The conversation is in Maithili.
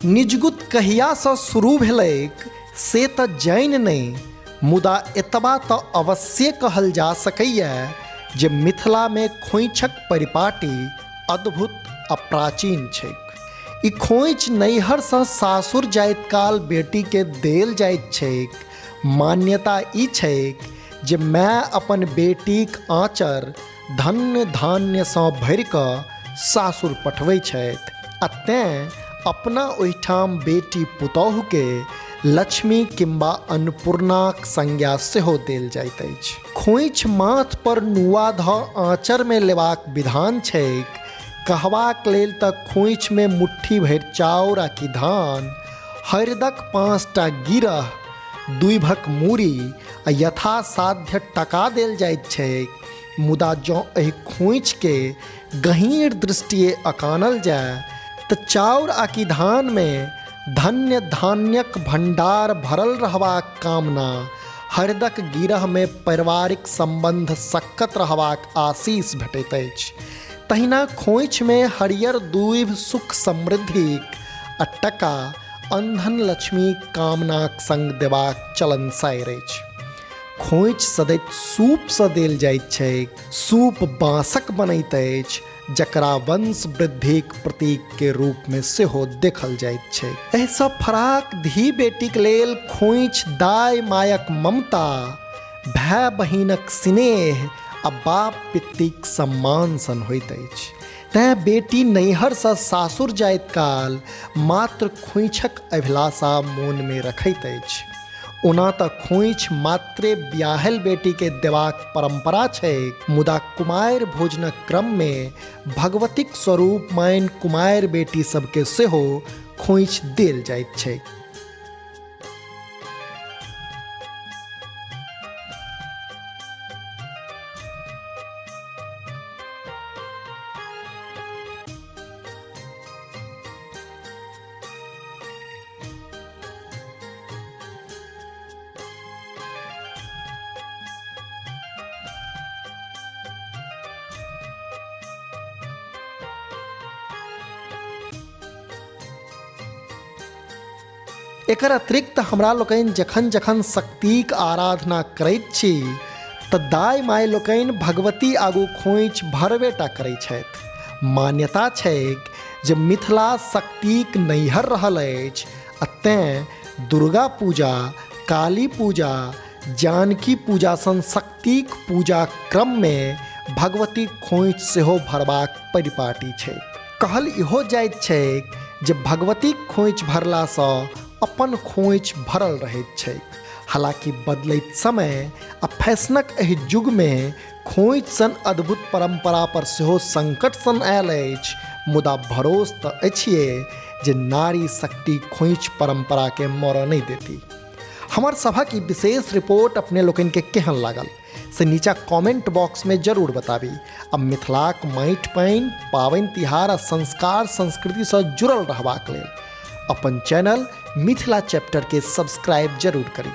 निजगुत कहियासँ शुरू भेलैक से तऽ जानि नहि, मुदा एतबा तऽ अवश्ये कहल जा सकैए जे मिथिलामे खोइछक परिपाटी अद्भुत आ प्राचीन छैक। ई खोइछ नैहरसँ सासुर जाइत काल बेटीके देल जाइत छैक। मान्यता ई छैक जे माय अपन बेटीक आँचर धन्य धान्यसँ भरि कऽ सासुर पठबै छथि आ तेँ अपना ओहिठाम बेटी पुतोहुके लक्ष्मी किंबा अन्नपूर्णाक संज्ञा सेहो देल जाइत अछि। खोइछ माथ पर नुआ धऽ आँचरमे लेबाक विधान छैक। कहबाक लेल तऽ खोइछमे मुट्ठी भरि चाउर आ कि धान, हरिदक 5टा गिरह, दुइभक मूड़ी आ यथासाध्य टका देल जाइत छैक, मुदा जँ एहि खोइछके गहीँर दृष्टिए अकानल जाय तऽ चाउर आ कि धानमे धन्य धान्यक भण्डार भरल रहबाक कामना, हरिदक गिरहमे पारिवारिक सम्बन्ध सक्कत रहबाक आशीष भेटैत अछि। तहिना खोइछमे हरियर दूभि सुख समृद्धिक आ टका अन्धन लक्ष्मीक कामनाक संग देबाक चलनसारि अछि। खोइछ सदैत सूपसँ देल जाइत छैक। सूप बाँसक बनैत अछि, जकरा वंश वृद्धिक प्रतीक के रूप में सेहो देखल जाइत छैक। एहिसँ फराक धी बेटीक लेल खोइछ दाय मायक ममता, भाय बहिनक स्नेह आ बाप पित्तीक सम्मान सन होइत अछि। तेँ बेटी नैहरसँ सासुर जाइत काल मात्र खोइछक अभिलाषा मोनमे रखैत अछि। ओना तऽ खोइछ मात्रे ब्याहल बेटीके देबाक परम्परा छैक, मुदा कुमारि भोजनक क्रममे भगवतीक स्वरूप मानि कुमारि बेटी सबके सेहो खोइछ देल जाइत छैक। एकर अतिरिक्त हमरा लोकनि जखन जखन शक्तिक आराधना करैत छी तऽ दाइ माय लोकनि भगवती आगू खोइछ भरबे टा करै छथि। मान्यता छैक जे मिथिला शक्तिक नैहर रहल अछि आ तेँ दुर्गा पूजा, काली पूजा, जानकी पूजा सन शक्तिक पूजा क्रममे भगवती खोइछ सेहो भरबाक परिपाटी छैक। कहल इहो जाइत छैक जे भगवतीक खोइछ भरलासँ अपन खोइछ भरल रहैत छैक। हालांकि बदलैत समय आ फैशनक एहि युगमे खोइछ सन अद्भुत परंपरा पर सेहो संकट सन आयल अछि, मुदा भरोस तऽ अछिए जे नारी शक्ति खोइछ परंपरा के मरऽ नहि देती। हमर सभक ई विशेष रिपोर्ट अपने लोकनि के केहन लागल से नीचा कमेंट बॉक्स में जरूर बताबी आ मिथिलाक माटि पानि, पाबनि तिहार आ संस्कार संस्कृति सँ जुड़ल रहबाक लेल अपन चैनल मिथिला चैप्टर के सब्सक्राइब जरूर करी।